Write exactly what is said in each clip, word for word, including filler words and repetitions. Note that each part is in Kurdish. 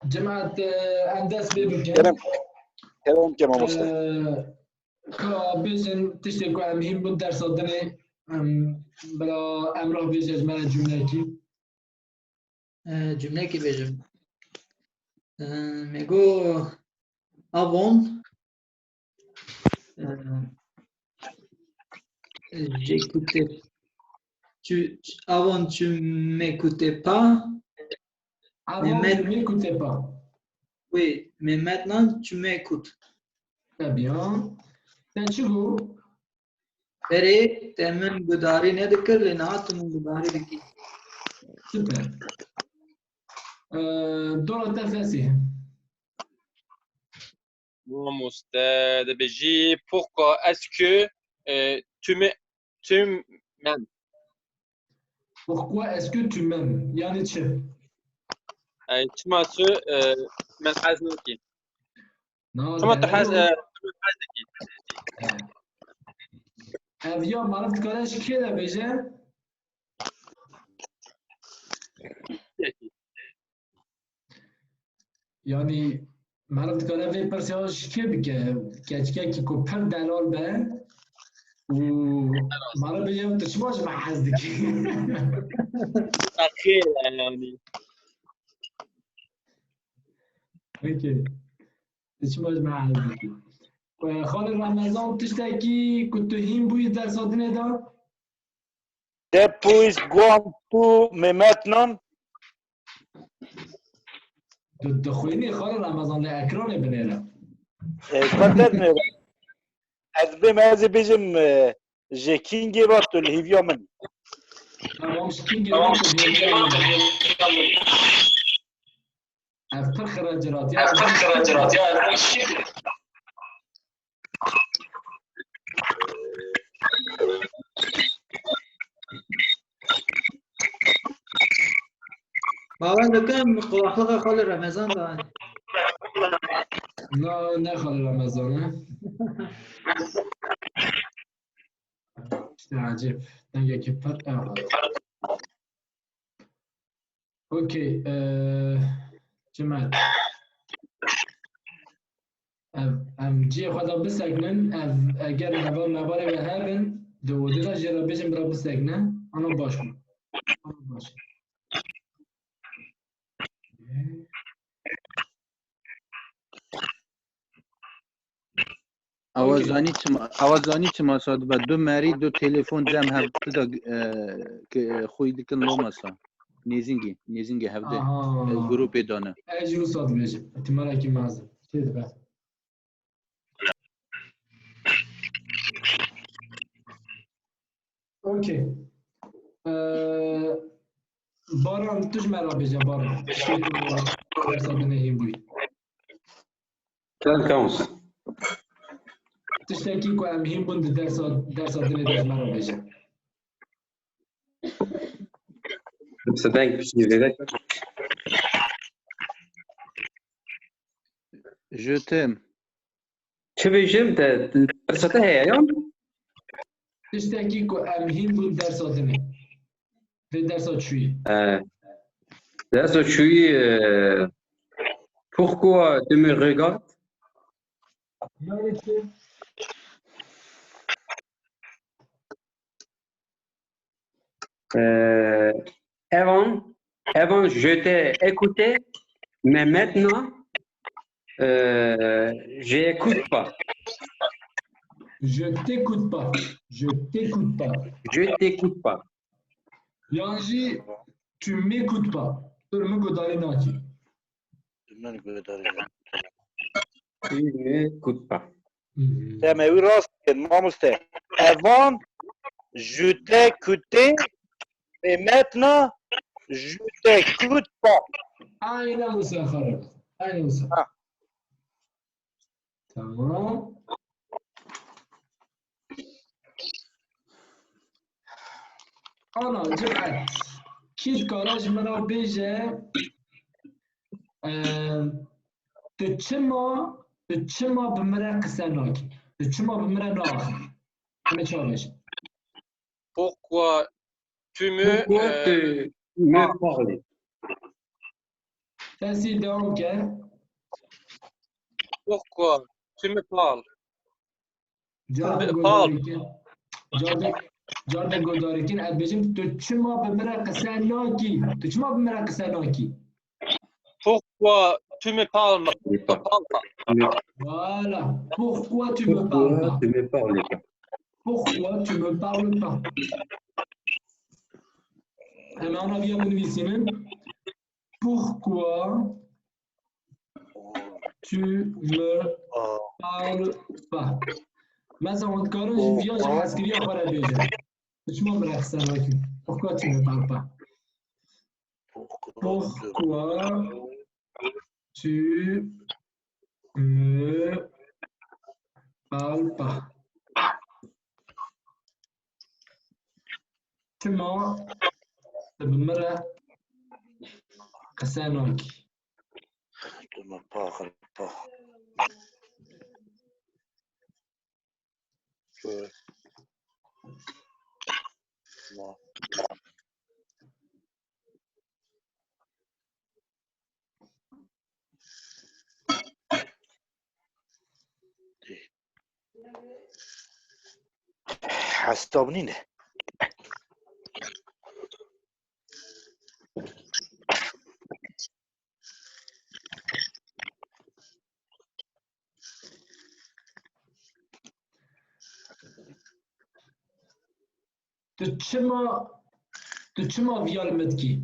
Cemaat, e, em dest pê bikin. Kerem, kerem ke mamoste. E, ka bêjin tiştê ku em hîn bûn dersa dinê, em, bira Emrah bêje ji me re cumlekî. E, cumlekî bêjim. E, me got, Avon, e, j'écoutais, tu, avant, tu m'écoutais pas. Avant, Mehmet- tu m'écoutais pas. Oui, mais maintenant, tu m'écoutes. Très bien. Te çi got? Berê te min gudarî nedikir, lê niha tu min gudarî dikî. Super. E, dora te Fesî. Mamoste dibêjî, pourquoi est-ce que, e, tu me, tu m'aimes? Pourquoi est-ce que tu m'aimes? Yani çi? Yani çima tu, e, min hez nakî? Na, Çima tu hez, değerli e, ol- Ev ya meriv dikare ji kê de bêje? Yani meriv dikare vê pirsiya ji kê bike? Keçikekî ku pir delal be û meriv bêje tu çima ji me hez dikî? Xêr yani. Peki. Tu çima ji me hez dikî? Xalê Remezan tiştekî ku tu hîn bûyî dersa dinê de? Depois quando me maintenant, Tu dixwînî Xalê Remezan li ekranê binêre. e, quando me ez bêm ez ê bêjim, e, ji kîngê ve tu li hêviya min. Tamam, ji kîngê ve tu hêviya min. Ev pir xiraciratiya. Ev pir xiraciratiya. Bawer dikim, kulaklığa Xalê Remezan da. Na, ne Xalê Remezan e? İşte acayip. Dengekî pir ew hat. Okey. E, Cemal. Ev, em cihê xwe de biseknin, ev, eger heval mevalê we hebin, di odê de jê re bêjin bira bisekne, ana baş bû. Ana baş. Awa zanî çima, awa zanî çima sa dibe du merî du telefon cem hev tu da, e, ke, e, xwî dikin lomasa. Nêzingî, nêzingî hevde, e, grûpê dane. Ez jî wisa dibêjim. Îhtimalekî mezin. Çê dibe. Okey. Ee, Baran, tu ji me re bêje, Baran. Tiştekî ku dersa dinê hîn bûyî. Çend kewns? Tiştekî ku em hîn bûn di dersa, dersa dinê de ji me re bêje. Sedeng piştî vê de. Je t'aime. Çi bêjim te, dersa te heye yan? Tiştekî ku em hîn bûn dersa dinê. Vê dersa çûyî. E, dersa çûyî, e, pourquoi tu me regardes? Yani çi? Euh, avant, avant, je t'ai écouté, mais maintenant, euh, j'écoute pas. Je t'écoute pas. Je t'écoute pas. Je t'écoute pas. Yan jî tu m'écoutes pas. Tu min guhdarî nakî. Tu m'écoutes pas. Mhm. Te me wî rast kir, mamoste. Avant, je t'écoutais, mais maintenant, je t'écoute pas. Aynen wisa xarab. Aynen wisa. Ha. Tamam. Ana, cemaat, kî dikare ji min re bêje, e, tu çima, tu çima bi min re qise nakî? Tu çima bi min re naaxivî? Min çaveş. Pourquoi tu me, Pourquoi euh, tu me parles? Fesî, devam ke. Pourquoi tu me parles? Carde Parle. Godarîkin. Carde, carde Godarîkin, ez bêjim, tu çima bi min re qise nakî? Tu çima bi min re qise nakî? Pourquoi tu me parles pas? Ne pas. Parles pas. Ne, Voilà. Pourquoi tu me parles pourquoi pas? tu me parles pas? Pourquoi tu me parles pas? Em ana viya binivîsînin. Pourquoi tu me parles pas? Mesela hûn dikarin ji viya ji hezkiriya xwe re bêjin. Tu çima min re qise nakî? Pourquoi tu me parles pas? Pourquoi tu me parles pas? Çima tu bi min re qise nakî? Tu me parles pas. Que moi. Hesab nîne. Tu çima, tu çima viya li min dikî?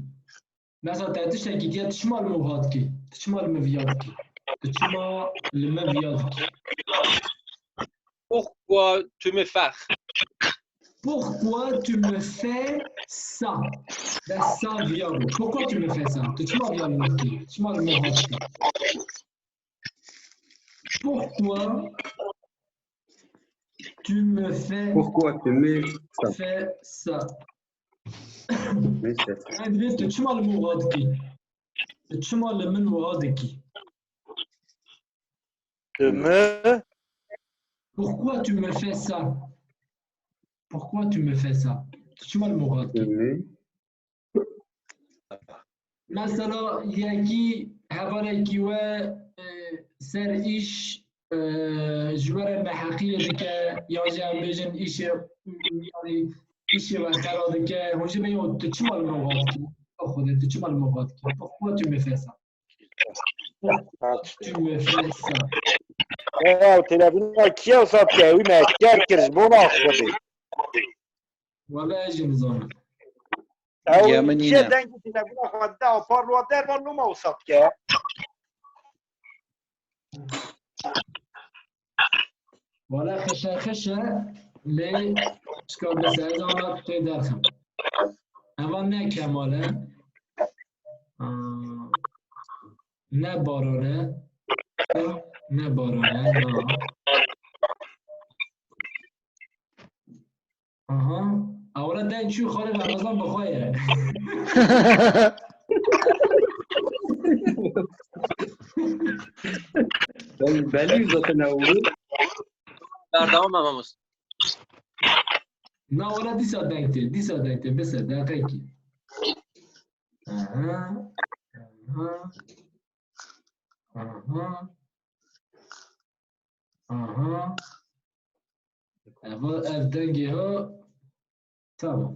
Mesela te tiştekî diye, tu çima li min wiha dikî? Tu çima li min viya dikî? Tu çima li min viya dikî? Pourquoi tu me fais? Pourquoi tu me fais ça? De ça viya bû. Pourquoi tu me fais ça? Tu çima viya li min dikî? Tu çima li min wiha dikî? Pourquoi tu me fais, Pourquoi tu me ça? fais ça? Mais ça. Yani divê tu çima li min wiha dikî? Tu çima li min wiha dikî? Tu me Pourquoi tu me fais ça? Pourquoi tu me fais ça? Tu çima li min wiha Tu dikî? me Mesela yekî hevalekî we e, ser îş e, ji we re neheqiyê dike, yan jî em bêjin îşê, yanî îşê we xera dike, hûn jî bêjin, tu çima li min wiha dikî? Ya Xwedê, tu çima li min wiha dikî? Pourquoi tu me fais ça? Tu me fais ça. Ya telefona kiya wisa dike? Wî me esker kir ji bo naxwedê. Wala ez jî nizanim. Ew Ya min kê nîne. Dengê telefona xwe dide, parloa derva loma wisa dike. Wala xişe xişe lê çika bise ez ana tê derxim. Eva ne Kemal e. Aa, ne Baran e. Ne Baran e. Ha. Aha. Ewle deng çû xalê Remezan bi xwe ye. Ben belli zaten abi. Berdewam e mamoste. Na wala dîsa deng tê, dîsa deng tê, bise deqekî. Aha. Aha. Aha. Aha. Eva ev dengê ha. Tamam.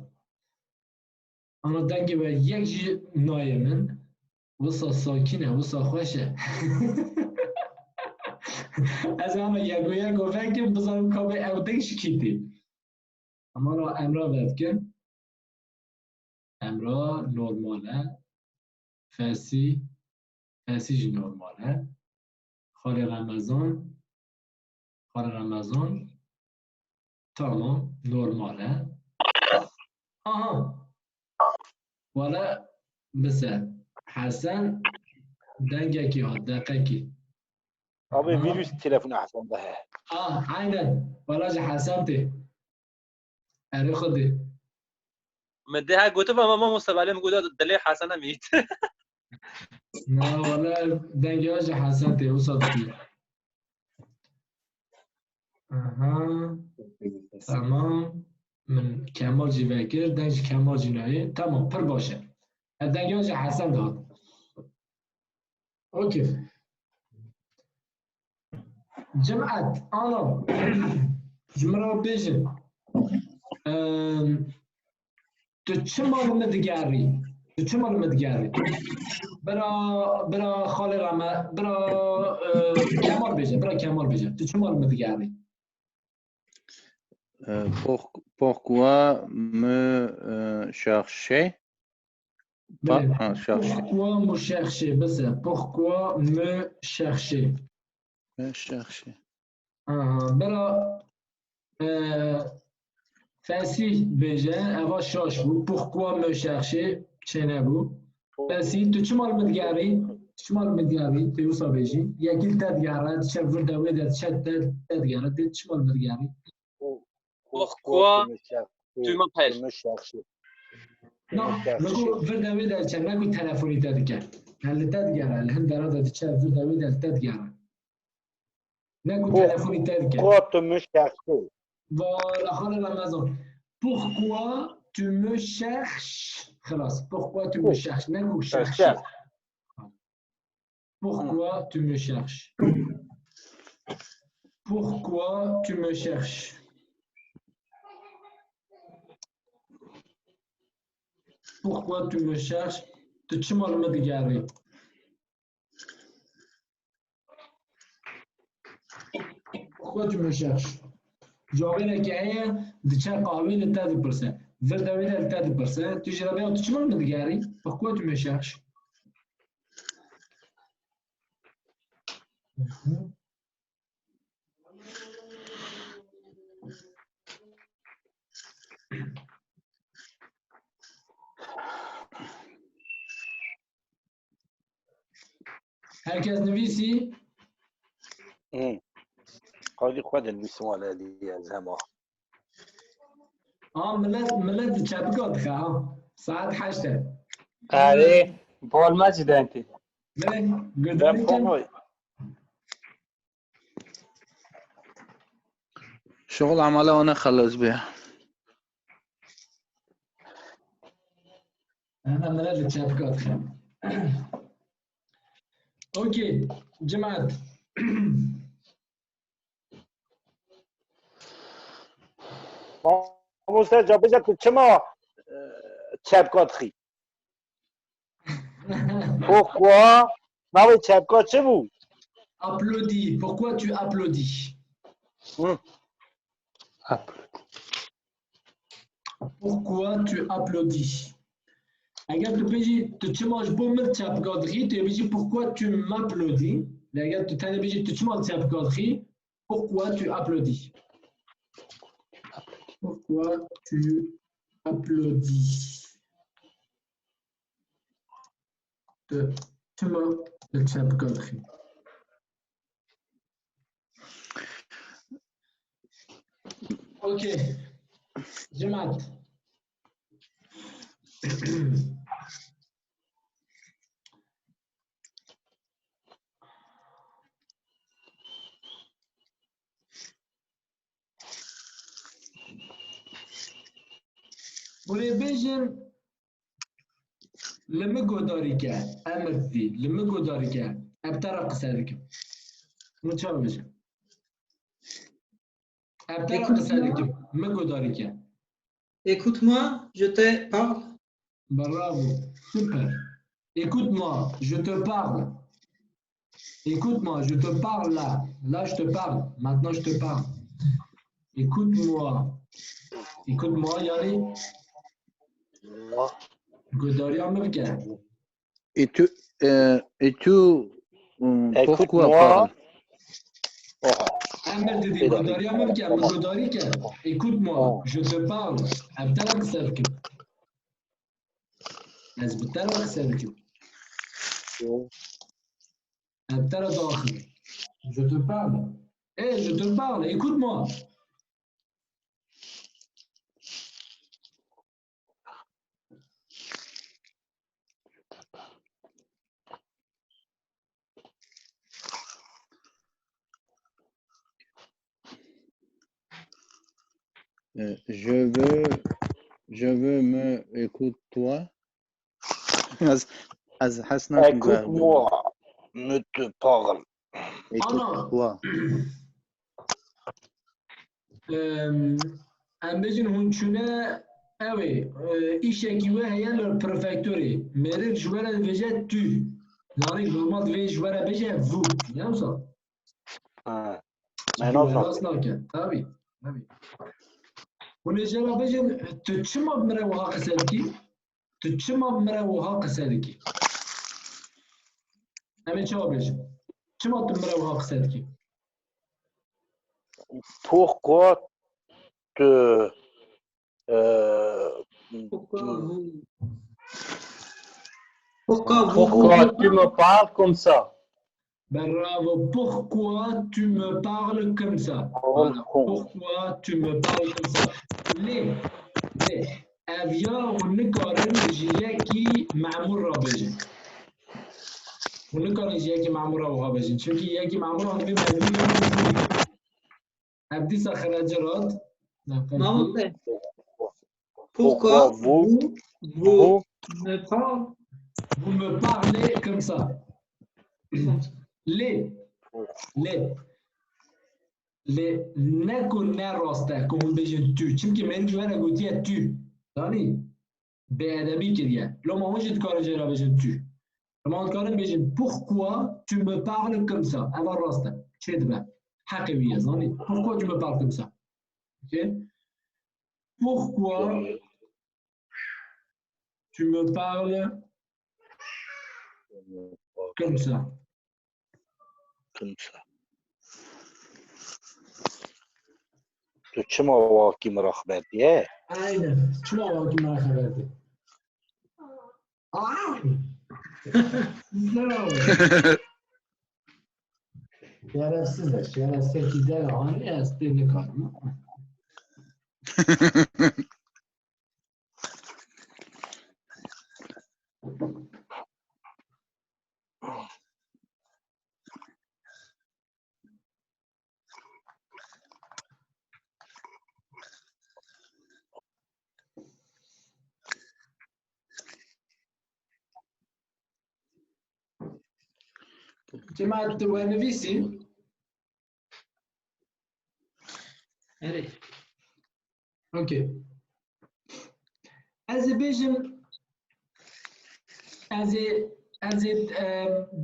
Ana dengê we yek jî nayê min. Wisa sakîn e, wisa xweş e. Ez ana yeko yeko vekim, bizanim ka bê ew deng ji kî tê. Ama ra em ra vedikin. Em ra normal e. Fesî, Fesî jî normal e. Xalê Remezan, Xalê Remezan, tamam, normal e. Aha. Wala bise. Hesen dengekî hat, deqekî. Abi Aha. Vîrus telefona Hesen de he. Ah, aynen. Wala ji Hesen tê. Erê Xwedê. Min dê her gotiba, ma mamoste, belê min gotiba dilê Hesen e mît. Na, wala dengê ji Hesen tê, wisa dikî. Aha. Tamam. Min Kemal jî vekir, deng ji Kemal jî nayê. Tamam, pir baş e. Ev dengê ji Hesen de hat. Okey. Cimet, ana, ji min re bêjin. Em, tu çima li min digerî? Tu çima li min digerî? Bira, bira xalê Reme, bira, e, Kemal bêje, bira Kemal bêje. Tu çima li min digerî? Euh, pour- pourquoi me euh, chercher? Pas- Belê. ah, chercher. Pourquoi me chercher? Bes e. Pourquoi me chercher? Me chercher. Aha, bira, e, Fesîh bêje, eva şaş bû. Pourquoi me chercher? Çênebû. Fesîh, tu çima li min digerî? Tu çima li min digerî? Tu wisa bêjî. Yekî li te digere, diçe vir dewê de, diçe te, te digere. Tu çima li min digerî? Pourquoi tu m'appelles? Na, min got vir dewê de diçe, ne got telefonî te dike. Her li te digere, li hin dera de diçe vir dewê de li te digere. Ne got telefonî te dike. Pourquoi tu me cherches? Voilà, xalê Remezan. Pourquoi tu me cherches? Xelas. Pourquoi tu me cherches? Ne got chercher. Pourquoi tu me cherches? Pourquoi tu me cherches? Pourquoi tu me cherches? Tu çima li min digerî? Pourquoi tu me cherches? Cawêreke heye, diçe qahwê li te dipirse. Vir dewê de li te dipirse. Tu jî re bêya tu çima li min digerî? Pourquoi tu me cherches? Herkes nivîsî? Hı. Qadî xwe de nivîsim wale diye zema. Ha, millet, millet çepika dixe ha. Saet heşt e. Erê, bol me ci dentî. Ve gudarî kin. شغل عمله وانا خلص بيها. Hemen millet li çepika dixe. Okey, cimat. Mamoste, ca bêje tu çima, e, çepka dixî? Pourquoi? Navê çepka çi bû? Applaudis. Pourquoi tu applaudis? Hı. Pourquoi tu applaudis? Eger tu bêjî, tu çima ji bo min çepka dixî, tu yê bêjî, pourquoi tu m'applaudis? Lê eger tu tenê bêjî, tu çima çepka dixî, pourquoi tu applaudis? Pourquoi tu applaudis? Tu çima li çepka dixî? Okey. Cimat. Hûn ê bêjin, li min guhdarî ke, emir didî, li min guhdarî ke, ez bi te re qise dikim. Min çawa bêjim? Ez bi te re qise dikim, min guhdarî ke. Écoute-moi, je te parle. Bravo, super. Écoute-moi, je te parle. Écoute-moi, je te parle là. Là, je te parle. Maintenant, je te parle. Écoute-moi. Écoute-moi, yani. Guhdariya min bike. Et tu, euh, et tu, euh, pourquoi Écoute-moi. parle? Emir didî, guhdariya min bike, min guhdarî ke. Écoute-moi, je te parle. Ez bi te re qise dikim. Ez bi te re qise dikim. Ez bi te re diaxivim. Je te parle. Eh, je te parle. Écoute-moi. Euh, je veux, je veux me écoute toi. Ez, ez hez nakim guh bim. Écoute-moi. me te parle. Écoute-moi. Em, em bêjin hûn çûne ew ê, e, îşekî we heye li prefekturê. Mêrik ji we re dibêje tu. Yanî normal divê ji we re bêje vous. Ne wisa? Ha. Çimkî we rast nake. Tabii. Tabii. Hûn ê jê re bêjin, tu çima bi min re wiha qise dikî? Tu çima bi min re wiha qise dikî? Em ê çawa bêjin? Çima tu bi min re wiha qise dikî? Pourquoi tu, euh, Pourquoi vous Pourquoi vous Pourquoi tu me parles comme ça? Bravo. Pourquoi tu me parles comme ça? Voilà. Pourquoi tu me parles comme ça? Lê, lê, ev ya hûn nikarin ji yekî memûr re bêjin. Hûn nikarin ji yekî memûr re wiha bêjin. Çimkî yekî memûr an divê memûr. Ev dîsa xerec rat. Mamoste. Pourquoi vous, Vous me parlez Vous me parlez comme ça. Lê, lê, lê ne ku ne rast e ku hûn bêjin tu. Çimkî mêrik ji we re gotiye tu. Zanî? Bêedebî kiriye. Loma hûn jî dikarin jê re bêjin tu. Loma hûn dikarin bêjin pourquoi tu me parles comme ça. Eva rast e. Çêdibe. Heqê wî ye, zanî? Pourquoi tu me parles comme ça? Ok? Pourquoi tu me parles comme ça? Comme ça. Tu çima wakî min re xeber diye? Aynen. Çima wakî min re xeber diye? Aa! Güzel oldu. Şerefsiz de, şerefsiz ki de hani ez tê nikarim. Cemaat, tu wenivîsî? Erê. Ok. Ez ê bêjim, ez ê, ez ê, e,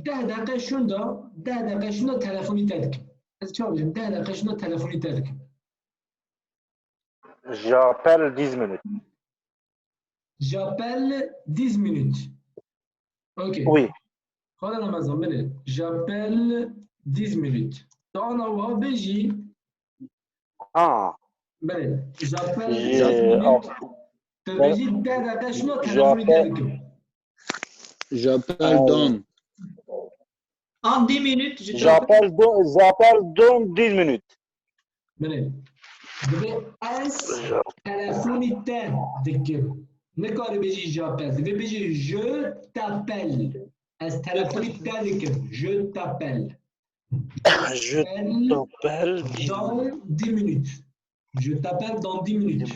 deh deqe şûnda, deh deqe şûnda telefonî te dikim. Ez çawa bêjim? Deh deqe şûnda telefonî te dikim. J'appelle dix minutes. J'appelle dix minutes. Ok. Oui. Xwedê Remezan, belê. J'appelle dix minutes. Tu ana wiha bêjî. Ah. Belê. J'appelle Je- dix minutes. Tu ben- bêjî deh deqe şûnda telefonî te j'appelle- dikim. J'appelle dans. En dix minutes, je te J'appelle dans, j'appelle dans dix minutes. Belê. Divê ez telefonî te dikim. Nikarî bêjî j'appelle. Divê bêjî je t'appelle. Ez telefonî te dikim. Je t'appelle. Je t'appelle dix Dans dix minutes. Je t'appelle dans dix minutes.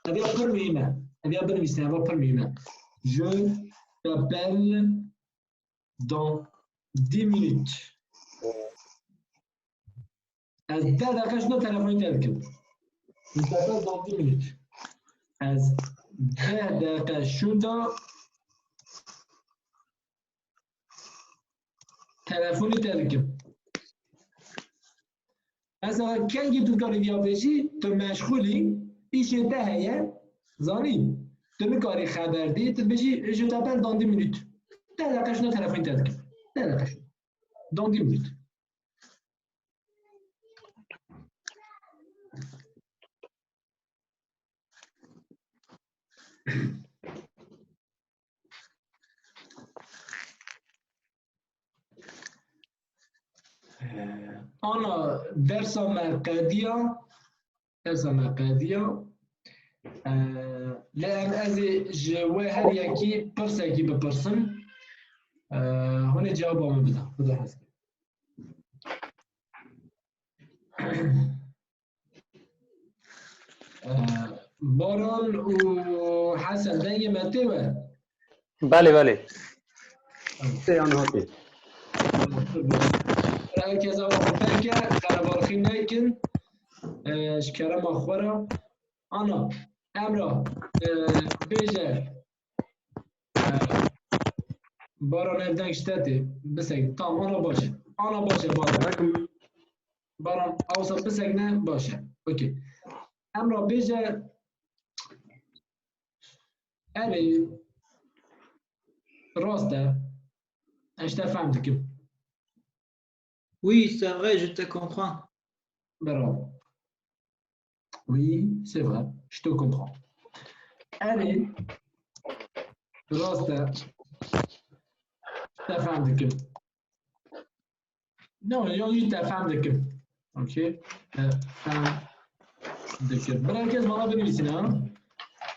Ev ya pir muhîm e. Ev ya binivîsin, ev ya pir muhîm e. Je t'appelle dans dix minutes. Ez deh deqe şûnda telefonî te dikim. Je t'appelle dans dix minutes. Ez deh deqe şûnda telefonî te dikim. Mesela kengî tu dikarî viya bêjî, tu meşxûlî, îşê te heye, zanî, tu nikarî xeber dî, tu bêjî, je t'appelle dans dix minutes. Deh deqe şûnda telefonî te dikim. Deh deqe şûnda. Dans dix minutes. Ana dersa me qediya, dersa me qediya. Lê em ez ê ji we her yekî pirsekî bipirsim. Hûn ê cewaba min bidin. Xuda hez. Baran û Hesen, dengê me tê we? Belê, belê. Tê yan hatî. Herkes ava xwe peke, qerebalxî nekin. E, ji kerema xwe re. Ana, Emra, e, bêje, e, Baran ev deng ji te tê. Bisek, tamam, ana baş e. Ana baş e, Baran. Baran, awsa bisekne baş e. Okey. Emra bêje, erê, rast e. Ez te fehm dikim. Oui, c'est vrai, je te comprends. Bravo. Oui, c'est vrai, je te comprends. Erê, rast e. Te fehm dikim. Non, yo, te fehm dikim. Ok. Te fehm dikim. Bira kes bana binivîsîne, ha?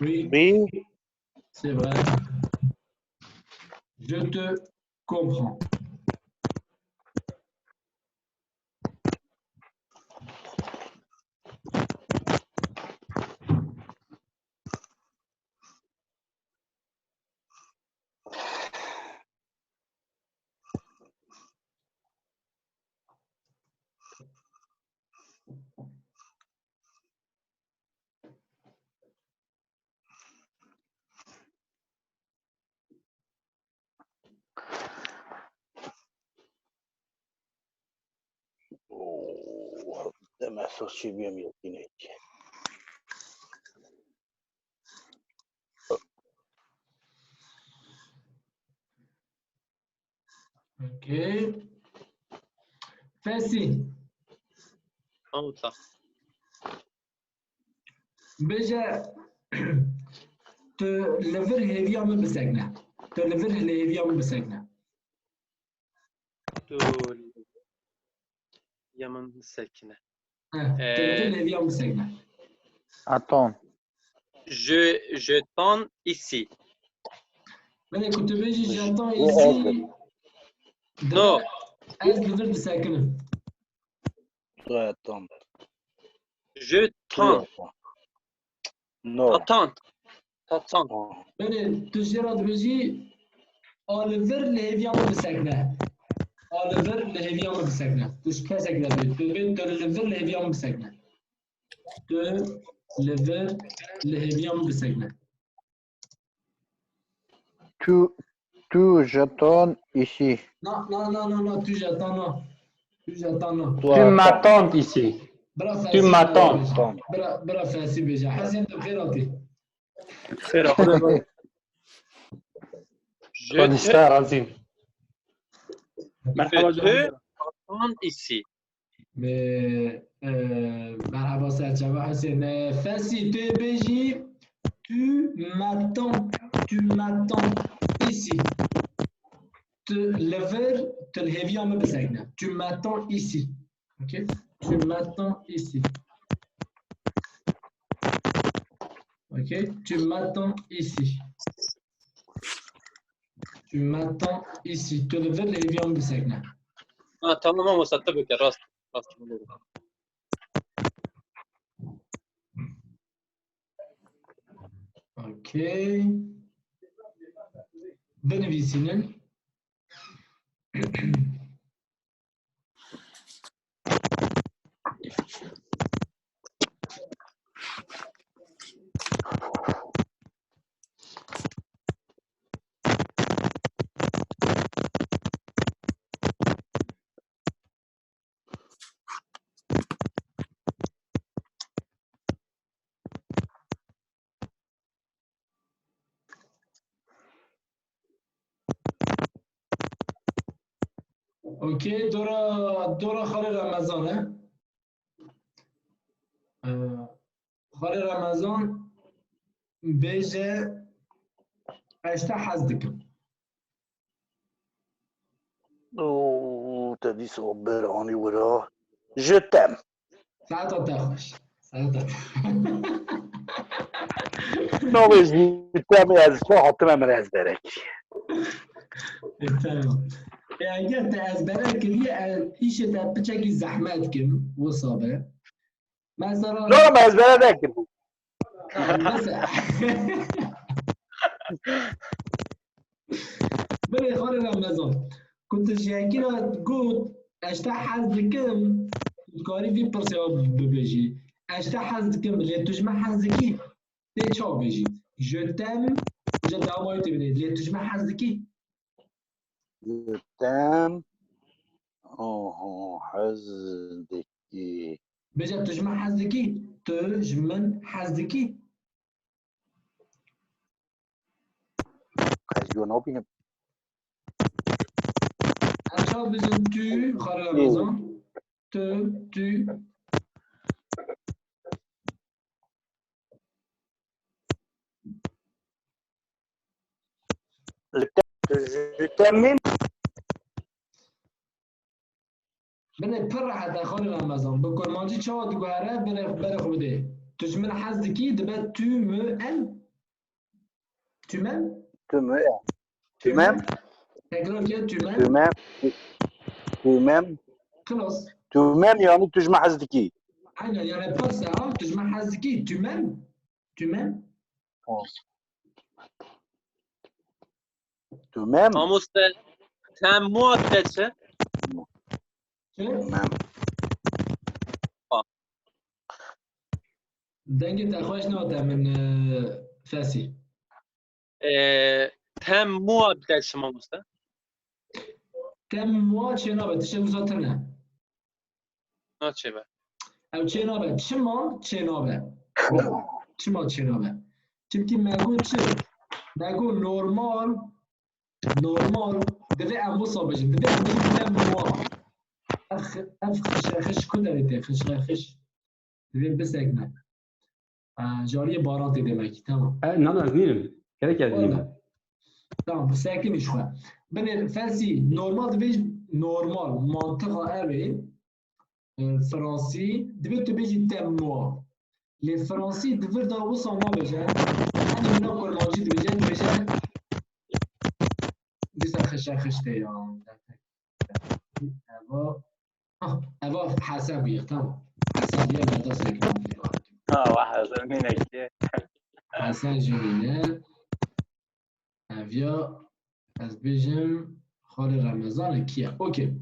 Oui. Oui. C'est vrai. Je te comprends. Oh, deme sosçu bir yetenek. Ok. Fesî. Awta. Bêje, tu li vir hêviya min bisekne. Tu li vir li hêviya min bisekne. Tu ya min bisekine. Heh, tu li vir Ee, li hêviya min bisekne. Attends. Je, je t'attends ici. Belê ku tu bêjî j'attends Bu ici. oldu. No. Ez li vir disekinim. Tu attends. Je Tu t'attends. attends. No. T'attends. T'attends. Ah. Belê tu jê re dibêjî a li vir li hêviya min bisekne. A li vir li hêviya min bisekne. Tu ji kesek nebê. Tu bê tu li vir li hêviya min bisekne. Tu li vir li hêviya min bisekne. Tu, tu j'attends ici. Non, non, non, non, non, tu j'attends, non. Tu j'attends, non. Tu m'attends ici. Bira Tu Fesî m'attends. bêje. Bira, bira Fesî bêje. Hesên tu xêr hatî. Xêr, Xwedê razî. Je Xwedê te, ji te razî. je te attends ici. Bê, e, merhaba serçava Hesên. E, Fesî, tu bêjî, tu m'attends, tu m'attends ici. Tu li vir, tu li hêviya min bisekne. Tu m'attends ici. Ok? Tu m'attends ici. Ok? Tu m'attends ici. Tu m'attends ici. Tu li vir li hêviya min bisekne. Ha, tamam ama sen tabii ki rast. Rast. Ok. Binivîsînin. Ok, dora, dora Xalê Remezan e. Ee, Xalê Remezan bêje, ez ji te hez dikim. Oo, te dîsa bir anî wira. Je t'aime. Saeta te xweş. Saeta te. Navê je t'aime ez çi hatime min ezbere kiriye. E, tamam. E, eger te ezbere kiriye, e, îşê te piçekî zehmet kim, wisa be. Mesela No, me ezbere nekirî. Mesela. Belê Xalê Remezan. Ku tu ji yekî re got, ez ji te hez dikim, tu dikarî vî pirsê bibêjî. Ez ji te hez dikim, lê tu ji min hez dikî? Tê çawa bêjî? Je t'aime, ja dawayê tê binê. Lê tu ji min hez dikî? Je t'aime. Oho, hez dikî. Bêje, tu ji min hez dikî? Tu ji min hez dikî? Ez yo nabînim. Em çawa dibêjin tu, xalê Remezan? Tu, tu. Li te, tu ji te min? Binê pir rehet e, xalê Remezan. Bi kurmancî çawa diguhere, binê berê xwe bidê. Tu ji min hez dikî, dibe tu, me, em. Tu m'aimes? Tu m'aimes. Tu m'aimes? Tekrar ke, tu m'aimes? Tu m'aimes? Tu m'aimes? Xilas. Tu m'aimes, yani tu ji min hez dikî? Aynen, yani pirse ha, tu ji min hez dikî? Tu m'aimes? Tu m'aimes? Oh. Tu m'aimes? Mamoste, t'aimes-moi te çi? Çi? Tu m'aimes. Dengê te xweş nate min, e, Fesî. E, t'aimes-moi te çi, mamoste? T'aimes-moi çênabe, tiştek wisa tune. Naçêbe. Ew çênabe. Çima çênabe? Çima çênabe? Çimkî me got çi? Me got normal, normal, divê em wisa bêjin. Divê em bêjin t'aimes-moi. Ev, ev xişrexiş ku derê tê? Xişrexiş. Divê bisekine. E, jariyê baran tê demekî. Tamam. E, na, na, ez nînim. Gerek ez nînim. Wala. Tamam, bisekinî ji xwe. Binê Fesî, normal divê normal, mantiqa ev ê. E, Fransî, divê tu bêjî t'aimes-moi. Lê Fransî di vir de wisa nabêje. Enî min a kurmancî dibêje, dibêje. Dîsa xişrexiş tê ya. Eva. Ah, eva Hesen bûye, tamam. Hesen diye nerede sevgili? Ha, wah, Hesen yine ki. Hesen jî nîne. Ev ya, ez bêjim, xalê Remezan e, kî ye? Okey.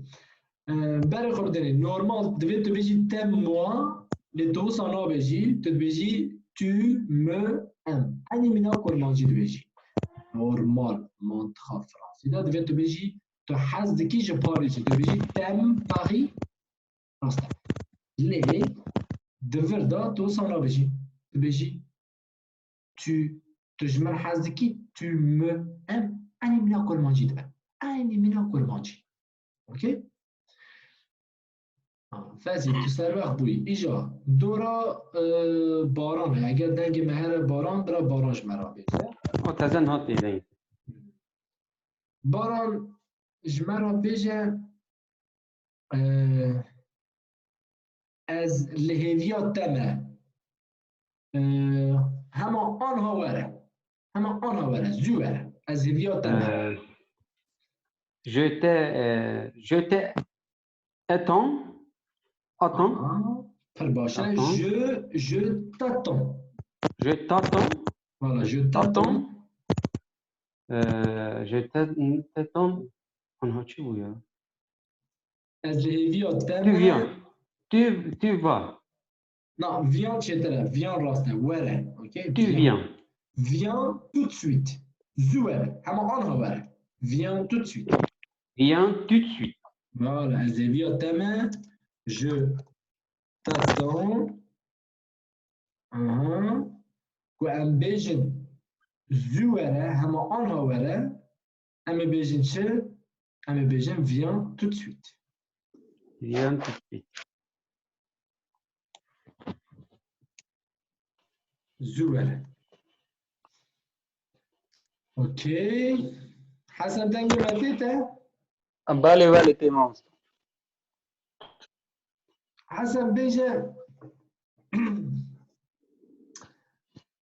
Ee, berê xwe bidenê. Normal, divê tu bêjî t'aimes-moi, lê tu wisa nabêjî, tu dibêjî tu m'aimes. Enî mîna kurmancî dibêjî. Normal, mantiqa Fransî de divê tu bêjî, tu hez dikî ji Parîsê, tu dibêjî t'aimes Paris, rast e. Lê di vir de tu wisa nabêjî. Tu bêjî, tu, tu ji min hez dikî, tu m'aimes, enî mîna kurmancî dibe. Enî mîna kurmancî. Okey? Ha, Fezî, tu serwext bûyî. Îja, dora, e, Baran e. Eger dengê me here Baran, bira Baran ji me re bêje. O tezen hat deng. Baran ji me re bêje, e, ez li hêviya te me. E, hema anha were. Hema anha were. Zû were. Ez hêviya te me. E, je te, e, je te attends. Attends. Aha, pir baş e. Attends. Je, je t'attends. Je t'attends. Voilà, je t'attends. T'attends. E, je te, t'attends. Anha çi bû ya? Ez li hêviya te me. Tu viens. Tu, tu vas. Na, viens çêtir e. Viens rast e. Were. Okey? Tu viens. Viens tout de suite. Zû were. Hema anha were. Viens tout de suite. Viens tout de suite. Voilà, ez hêviya te me. Je t'attends. Aha. Ku em bêjin zû were, hema anha were, em ê bêjin çi? Em ê bêjin viens tout de suite. Viens tout de suite. Zû were. Okey. Hesen, dengê me tê te? Belê, belê, tê mamoste. Hesen bêje,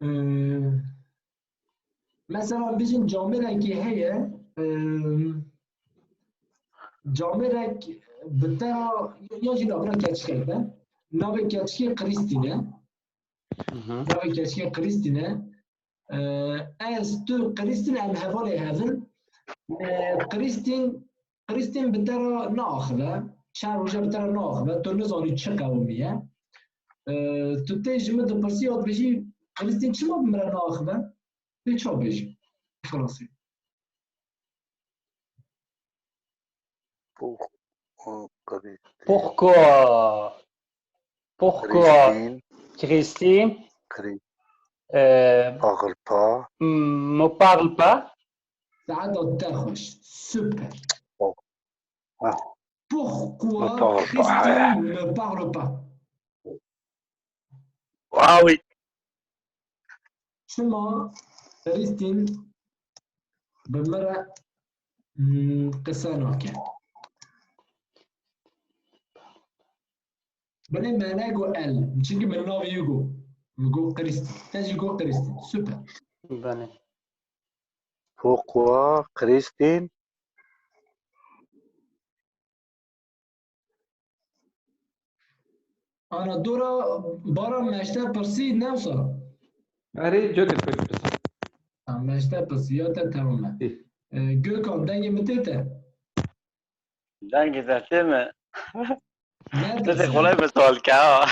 e, mesela bêjin camêrekî heye, e, camêrek bi te re, ya jî navê keçikek be. Navê keçikê Krîstîn e. Hı hı. Navê keçikê Krîstîn e. E, ez, tu, Krîstîn, em hevalê hev in. E, Krîstîn Krîstîn bi te re naaxive, çend roje bi te re naaxive, tu nizanî çi qewimî ye. E, tu tê ji min dipirsî ya dibêjî, Krîstîn çima bi min re naaxive? Tê çawa bêjî? Xilasî. Pour-, Christine. Pourquoi, pourquoi Christine, Christine, Chri-, euh, parle pas. Me parle pas? Saeta te xweş. Super. Oh. Ah. Pourquoi Christine ne parle pas? Ah oui. Çima Krîstîn bi min re, hmm, qise nake? Binê me negot el. Çimkî min navê wî got. Min got Krîstîn. Te jî got Krîstîn. Super. Belê. Pourquoi Christine? Ana dora Baran me ji te pirsî, ne wisa? Erê, cotê xwe pirsî. Ha, me ji te pirsî, ya te temam e. Ê. E, Gökhan, dengê min tê te? Dengê te tê min? Netirse. Tê xolay bi sual ke ha.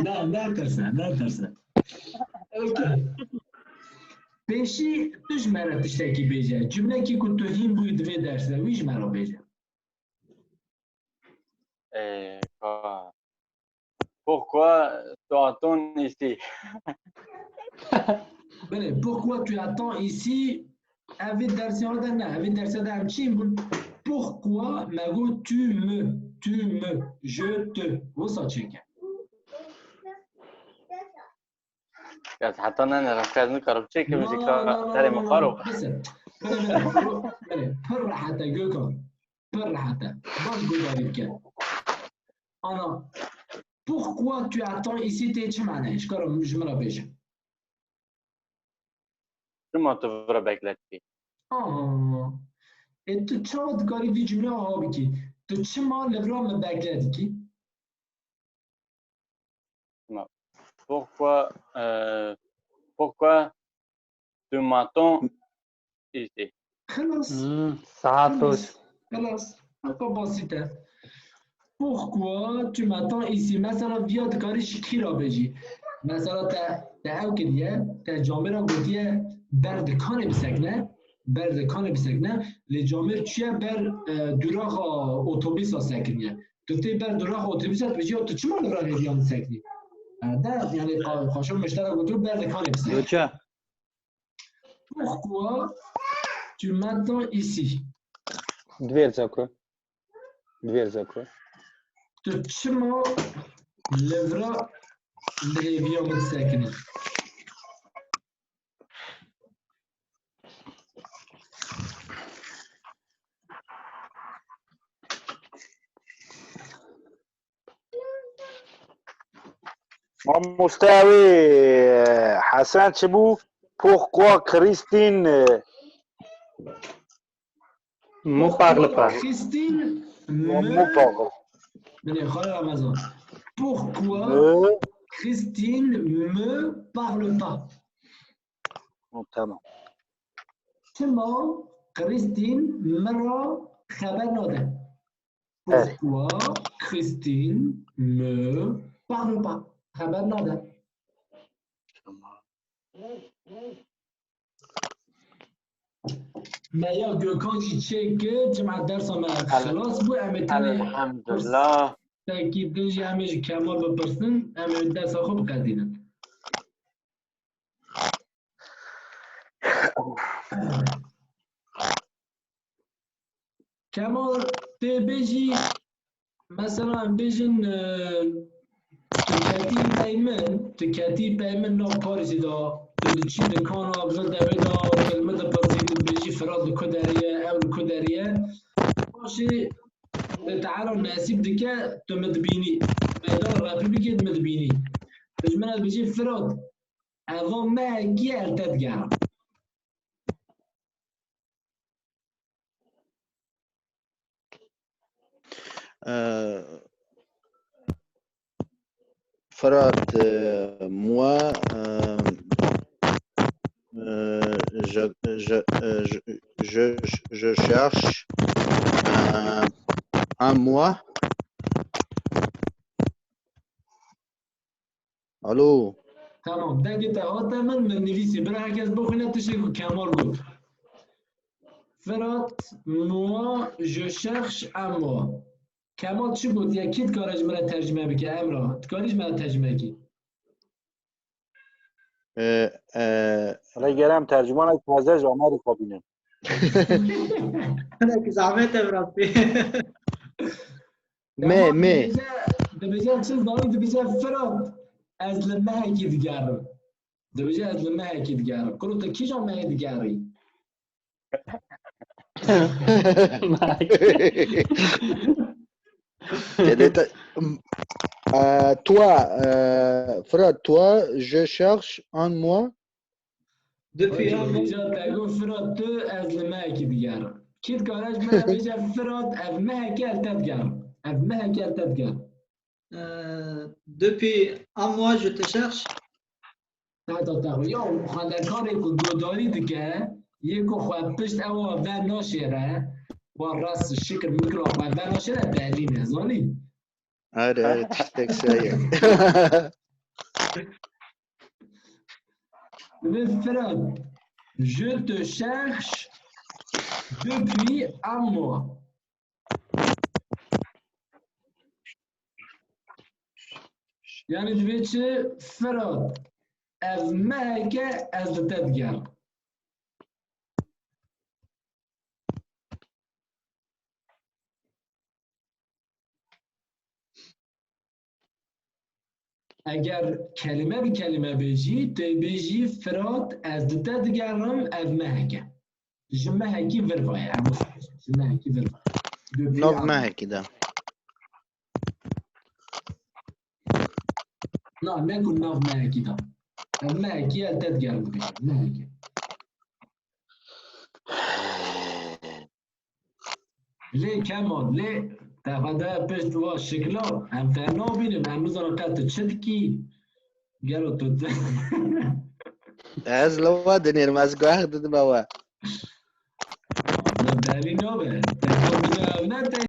Ne, netirse, netirse. Okey. Pêşî tu ji me re tiştekî bêje. Cumlekî ku tu hîn bûyî di vê dersê de, wî ji me re bêje. Eh, quoi? Pourquoi tu attends ici? Belê, pourquoi tu attends ici? Ev ê dersê de ne, ev ê dersê de em çi bûn? Pourquoi me got tu me, tu me, je te. Wisa çêke. Ez heta ne nerextî ez nikarim çêkim jî ka terê min xaro. Bes e. Belê, belê, belê, pir rehet e Gökhan. Pir rehet e. Baş guhdarî bike. Ana, pourquoi tu attends ici tê çi mane? Ji kar ji min re bêje. Çima tu vira bekle dikî? Aha. E, tu çawa dikarî vî cumle aha bikî? Tu çima li vira min bekle dikî? Tamam. Pourquoi, euh, pourquoi tu m'attends ici? Xilas. Hmm, saet xweş. Xilas. Heka basît e. Pourquoi tu m'attends ici? Mesela viya dikarî ji kî re bêjî? Mesela te, te ew kiriye, te camêra gotiye ber di kanê bisekine, ber di kanê bisekine, lê camêr çûye ber, e, duraxa otobîsa sekiniye. Tu tê ber duraxa otobîsa, tu bêjî, ya tu çima li vira hêviyan disekî? E, de, yani, qa-, qaşo miştera gotu ber de kanê bisekî. Goça. Pourquoi tu m'attends ici? Divêr zeko. Divêr zeko. Tu çima li vira li hêviya min disekî? Mamoste wê, e, Hesen çi bû? Pourquoi Christine, e, me parle pas? Christine me, me parle. Belê, xala Ramazan. Pourquoi me, Christine me parle pas? Tamam. Çima Christine min re xeber nade? Eh. Pourquoi Christine me parle pas? Xeber nade. Tamam. Me ya Gökhan jî çêkir, cima dersa me xilas bû, em ê tenê Elhamdulillah. Pirstekî din jî em ê ji Kemal bipirsin, em ê dersa xwe biqedînin. Kemal, tê bêjî, mesela, em bêjin, e, tu ketî pey min, tu ketî pey min nav Parîsê de, tu diçî dikana, vin devê de, tu li min dipirsî, tu dibêjî Firat li ku derê ye, ew li ku derê ye. Paşê, Teala nesîb dike, tu min dibînî. Meydana Republikê tu min dibînî. Tu ji min re dibêjî, Firat, eva mehekî ye, ez te digerim. Euh, Fırat, euh, moi, euh, euh, je, je, euh, je, je, je cherche, un mois. Alo. Tamam, dengê te hate min, min nivîsî. Bira herkes bixwîne tiştê ku Kemal got. Firat, moi, je cherche un mois. Kemal çi got? Ya kî dikare ji min re tercîme bike? Emra, dikarî ji min re tercîme bikî? E, e, Rêgerem tercûmanek taze ji Amerîka bînin. Hinek zehmet e bi rastî. Me, me. Dibêje, dibêje çi zanî, dibêje Firat, ez li mehekî digerim. Dibêje ez li mehekî digerim. Kuro tu kîjan mehê digerî? Tê de te- m- e, toi, e, Firat, toi, je cherche un mois. Depuis Hocam, un mois. Dibêje te got Firat tu ez li mehekî digerim. Kî dikare ji min re bêje Firat ev mehekî ez te digerim. Ev mehekî ez te digerim. Euh, depuis un mois, je te cherche. Heta te xwe. Ya xwendekarê ku guhdarî dike, yê ku xwe pişt ewa ve naşêre, wa rast şikir mikra xwe ve naşêre, Berlîn e, zanî? Are, are, tiştek seye. Dibê Firat, je te cherche depuis un mois. Yani dibê çi Firat, ev meheke ez li te digerim. Eger kelime bi kelime bêjî, tê bêjî Firat, ez di te digerim, ev mehek e. Ji mehekî vir ve ye, em wisa bêjin, ji mehekî vir ve ye. Depuis Nav am- mehekî de. Na, ne ku nav mehekî de. Ev mehekî ez te digerim dibêjim, mehekî. Lê Kemal, lê te xwe de pişt wa şikla, em te nabînin, em nizanin qet tu çi dikî. Gelo tu te- Ez li we dinêrim, ez guh didime we. Belî nabe. Te xwe bide ev ne te